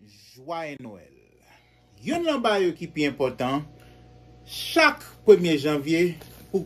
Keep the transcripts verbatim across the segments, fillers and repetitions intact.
Jwaye Nwèl. Youn nan bagay yo ki pi enpòtan, chak premye janvye, pou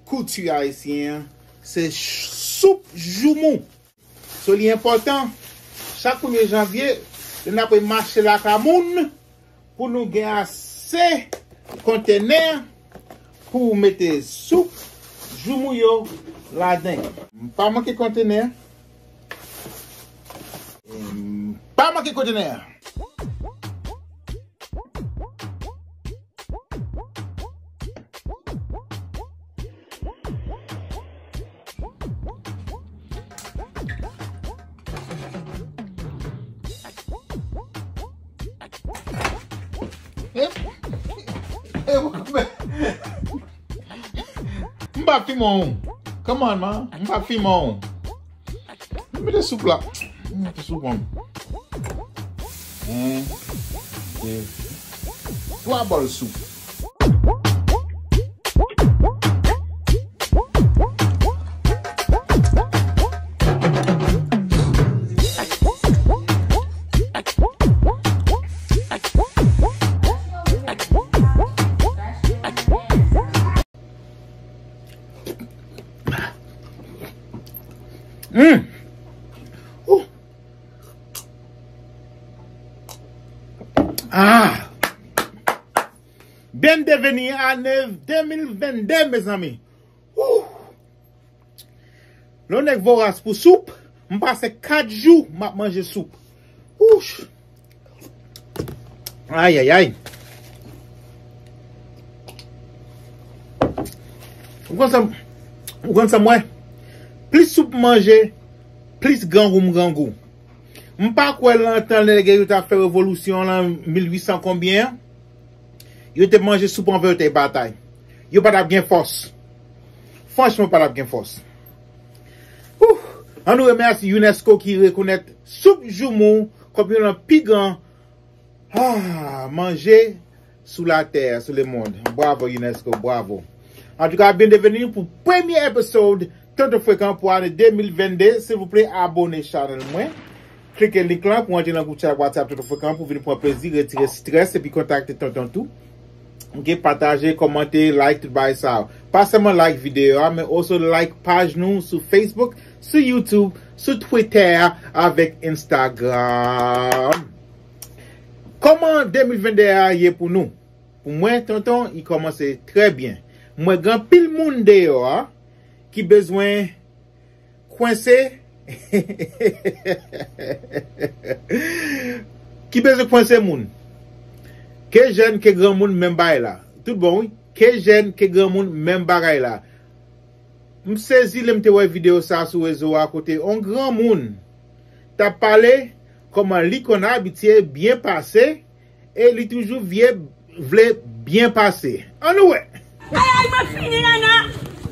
kilti ayisyen an, se ch- soup joumou. So, li enpòtan, chak premye janvye, lè n apre mache lakay moun, pou nou gen ase kontenè pou mete soup joumou yo ladan. M pa manke kontenè. M pa manke kontenè. M pa filme w. Come on, man. M pa filme w. Mete soup la. Mete soup an. En, de, twa bòl soup. Mm. Ouh. Ah. Bienvenue à deux mille vingt-deux, mezanmi. Ouh. Lè w nèg voras pou soup, m pase kat jou m ap manje soup. Ouch! Ayayay! Ou konn sa m, ou konn sa m wè? Plis soup m manje, plis grangou m grangou. M pa kwè nan tan nèg yo t ap fè revolisyon lan mil uit san konbyen an, yo te manje soup anvan yo te batay. Yo pa t ap gen fòs. Franchman, yo pa t ap gen fòs. Ouh! Ann nou remèsye UNESCO ki rekonèt soup joumou kòm youn nan pi gran, ah, manje sou latè, sou lemonn. Bravo, UNESCO, bravo. Antouka, bienvenue pou premye episode Tonton Frekan pou ane de mil vennde. Silvouplè, abone chanèl mwen. Klike link lan pou antre nan gwoup chat WhatsApp Tonton Frekan pou vin pran plezi, retire strès epi kontakte Tonton tou. Ok, pataje, kòmante, like, tout bagay sa yo. Pa sèlman like videyo a, men also like paj nou sou Facebook, sou YouTube, sou Twitter, avèk Instagram. Kòman de mil vennde a ye pou nou? Pou mwen, Tonton, li kòmanse trè byen. M wè gen anpil moun deyò a ki bezwen kwense, ki bezwen kwense moun. Ke jèn, ke granmoun, menm bagay la. Tout bon, wi. Ke jèn, ke granmoun, menm bagay la. M sezi lè m te wè videyo sa sou rezo a kote on granmoun t ap pale kòman li konn abitye byen pase e li toujou vye vle byen pase. Ann nou wè! Ay, ay, mwen fini, Nana.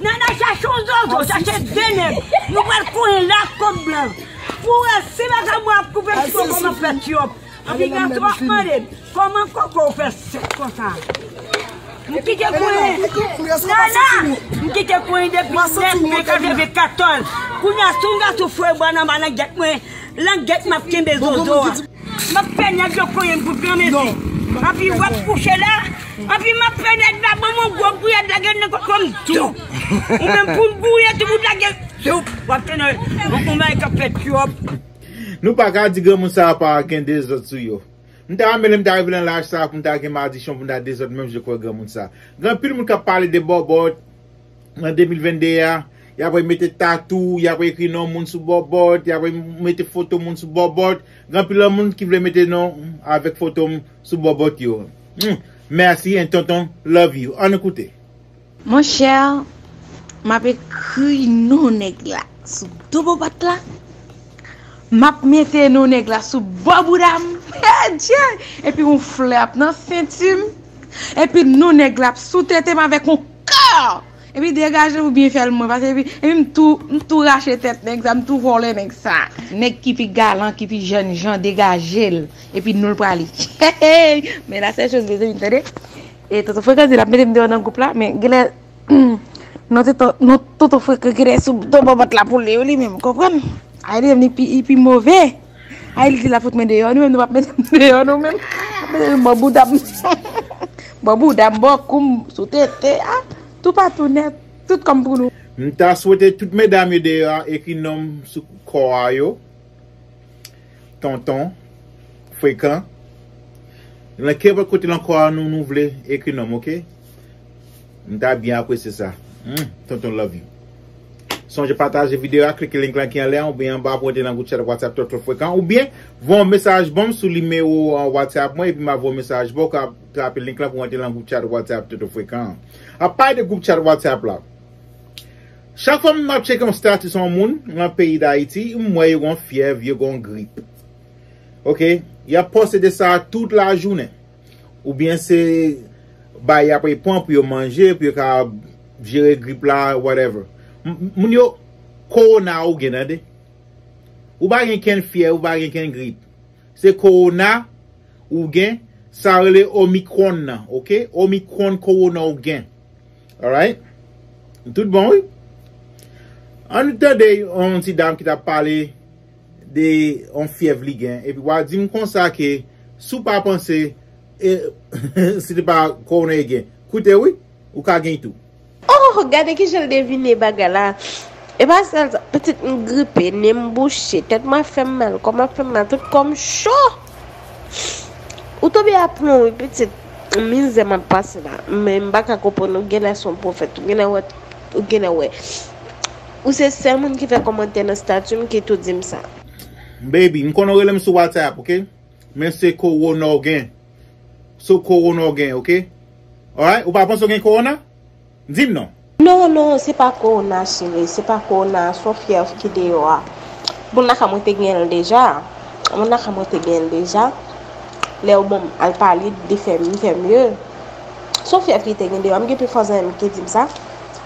Nana, chache yon zozo, chache de nèg. Nou pral konyen la kòb blan. Pou wè si vagabon ap koupe cho kòman fè tyòp. Anpi gason ap mande, kòman koko w fè sèk konsa? M kite konyen. Nana, m kite konyen depi nèf me katrevenkatòz. Kounye a, si yon gason foure bwa nan ba langèt mwen, langèt m ap kenbe zozo a. M ap fè nèg yo konyen m pou granmesi. Anpi w ap kouche la. Anpi m ap fè nèg la ban m yon gwo gouyad lage nan koko m tou. Ou menm pou m gouye tou pou lage tou. W ap tande yon konbay k ap fè twòp. Nou pa ka di granmoun sa a pa gen dezòd sou yo. M ta renmen lè m ta rive nan laj sa a pou m ta gen madichon pou m ta dezòd menm jan k wè granmoun sa. Gen anpil moun k ap pale de bòbòt nan de mil vennde a. Y ap mete tatou, y ap ekri non moun sou bòbòt, y ap mete foto moun sou bòbòt. Gen anpil lòt moun ki vle mete non avèk foto m sou bòbòt yo. Hmm. Mèsi, en tonton, love you. Ann nou koute. Monchè, m ap ekri non nèg la sou do bòbòt la. M ap mete non nèg la sou bò bouda m. Adye! Epi yon flè ap nan senti m. Epi non nèg la ap sou tete m avèk yon kè. Epi degaje ou byen fè l mwen, paske epi, epi m tou, m tou rache tèt nèg sa, m tou vòlè nèg sa. Nèg ki pi galan, ki pi jènjan, degaje l. Epi nou l prale. Men la sèl choz, mezanmi, tande. E Tonton Frekan di l ap mete m deyò nan gwoup la, men genlè, non, Tonton, non, Tonton Frekan genlè sou do bòbòt la pou li, li menm, konprann? Ay, li menm, li pi, li pi move. Ay, li di l ap fout mwen deyò, nou menm nou p ap mete m deyò, nou menm. Ap mete m bò bouda m. Bò bouda m, bò kou m, sou tete, ah, toupatou nèt, tout kòm pou nou. M ta swete tout medam yo deyò a ekri non m sou kò a yo. Tonton, Frekan. Nan kenpòt kote nan kò a nou, nou vle, ekri non m, oke? M ta byen apresye sa. Hmm, Tonton, love you. Sonje pataje videyo a, klike link lan ki anlè a oubyen anba pou antre nan gwoup chat WhatsApp Tonton Frekan, oubyen voye yon mesaj ban m sou nimewo, uh, WhatsApp mwen, epi m a voye yon mesaj ba w, ou ka trape link lan pou antre nan gwoup chat WhatsApp Tonton Frekan. Apati de gwoup chat WhatsApp la, chak fwa m ap tcheke yon status yon moun nan peyi Dayiti, m wè yo gon fyèv, yo gon grip. Oke? Y ap poste de sa tout lajounen. Oubyen se bay y ap pran pou yo manje, pou yo ka jere grip la, whatever. M- Moun yo, kowona ou gen, tande. Ou pa gen kenn fyèv, ou pa gen kenn grip. Se kowona ou gen, sa rele Omicron nan, oke? Omicron kowona ou gen. Alright? Tout bon, wi. Ann tande yon ti dam ki t ap pale de yon fyèv li gen. Epi w a di m konsa ke si w pa panse, e, se te pa kowona li gen. Koute, wi, ou ka gen tou. Oh, gade kijan l devine bagay la. E pa sèl sa, pitit m gripe, nen m bouche, tèt mwen ap fè m mal, kò m ap fè m mal, tout kò m cho. Ou tonbe a plon, wi, pitit. Mizè m ap pase la. Men m pa ka konprann ou, genlè se yon pwofèt. Ou genlè wè, ou genlè wè. Ou se sèl moun ki fè kòmantè nan stati m ki tou di m sa. Baby, m konnen w rele m sou WhatsApp, oke? Men se kowona w gen. Se kowona w gen, oke? Alright? Ou pa panse w gen kowona? Di m non. Non, non, se pa kowona, cheri. Se pa kowona, se yon fyèv ki deyò a. Moun lakay mwen te gen l deja. Moun lakay mwen te gen l deja. Lè yo ban m al pale, li fè m, li fè mye. Se yon fyèv ki te gen deyò a. M gen pi fò zanmi m ki di m sa.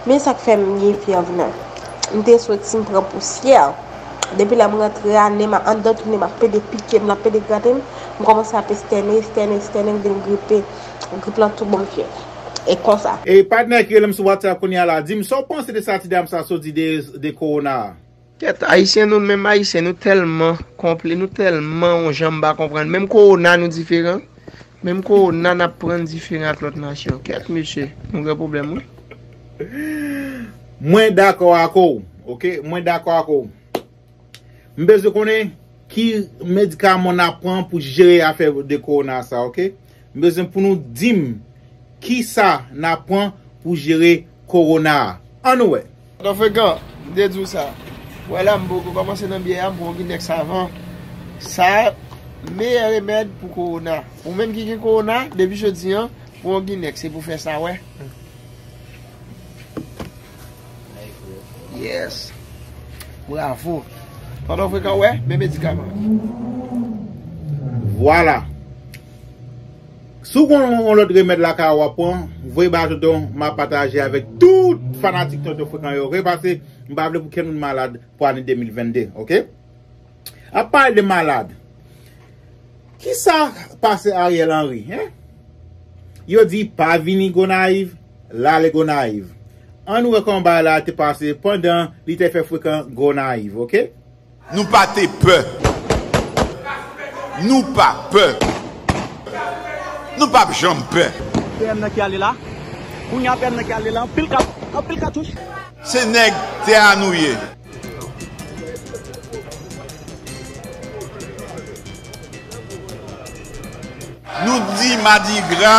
Men sa k fè m gen fyèv nan. M te soti, m pran pousyè. Depi lè m rantre a, nen m a, anndan tou nen m ap pede pike m, l ap pede grate m. M kòmanse ap estène, estène, estène, m vin gripe. Grip lan tou ban m fyèv. E konsa. E patnè ki rele m sou WhatsApp kounye a la, di m sa w panse de sa ti dam sa sot di de, de kowona a. Kèt, Ayisyen nou, menm Ayisyen, nou tèlman konple, nou tèlman yon jan m pa konprann. Menm kowona nou diferan. Menm kowona n ap pran diferan ak lòt nasyon. Kèt, mesye, nou gen pwoblèm, wi. Mwen dakò ak ou, oke? Mwen dakò ak ou. M bezwen konnen ki medikaman n ap pran pou jere afè de kowona sa, oke? M bezwen pou nou di m ki sa n ap pran pou jere kowona a. Ann nou wè. Tonton Frekan, m te di w sa. Wè la, m poko kòmanse nan byè a, m pran yon Ginèks avan. Sa meyè remèd pou kowona. Ou menm ki gen kowona, depi jodi a, pran yon Ginèks, se pou fè sa, wè. Yes. Bravo. Tonton Frekan, wè, men medikaman. Vwala. Si w gen yon lòt remèd lakay ou w ap pran, voye ba Tonton, m a pataje avèk tout fanatik Tonton Frekan yo, oke? Paske m pa vle pou kenn moun malad pou ane de mil venn de, oke? Ap pale de malad. Kisa pase Ariel Henry, en? Yo di pa vini Gonayiv, l ale Gonayiv. Ann wè kòman bagay la te pase pandan li te fè Frekan Gonayiv, oke? Nou pa te pè. Nou pa pè. Nou p ap janm pè. P M nan ki ale la. Kounye a P M nan ki ale la. Anpil kat-, anpil katouch. Se nèg tè a nou ye. Nou di Madigra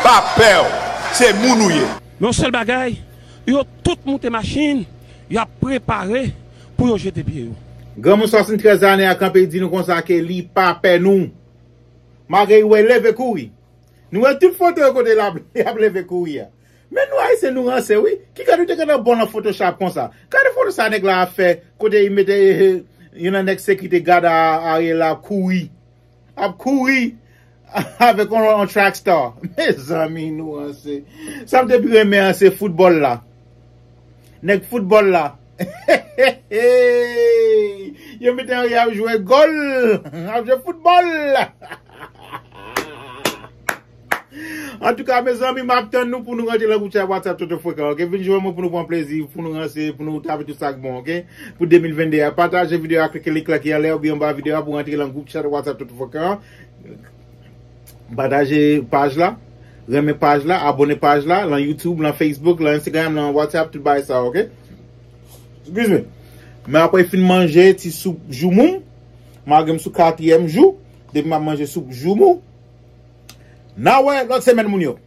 pa pè w. Se moun ou ye. Men yon sèl bagay, yo tout moute machin, y ap prepare pou yo jete pye yo. Granmoun swasanntrèz ane a kanpe di nou konsa ke li pa pè nou. Malgre li wè l leve kouri. Nou wè tout foto yo kote l ap, l ap leve kouri a. Men nou Ayisyen nou ranse wi. Ki gad ou te gentan bon nan Photoshop konsa. Gade foto sa nèg la ap fè kote li mete, eh, eh, youn nan nèg sekirite gad a Ariel la ap kouri. Ap kouri avèk yon, yon track star. Mezanmi, nou ranse. Sa m te pi renmen an se foutbòl la. Nèg foutbòl la. Yo mete Henry ap jwe gòl, ap jwe foutbòl. Antouka, mezanmi, m ap tann nou pou nou rantre nan gwoup chat WhatsApp Toto Frekan, oke? Vin jwenn mwen pou nou pran plezi, pou nou ranse, pou nou tape tout sa k bon, oke? Pou de mil vennde a. Pataje videyo a, klike link la ki anlè oubyen anba videyo a pou rantre nan gwoup chat WhatsApp Toto Frekan. Pataje paj la, renmen paj la, abòne paj la, lan YouTube, lan Facebook, lan Instagram, lan WhatsApp, tout bagay sa, oke? Excuse me. Men apre fin manje ti soup joumou, malgre m sou katriyèm jou, depi m ap manje soup joumou, n a wè lòt semèn, moun yo.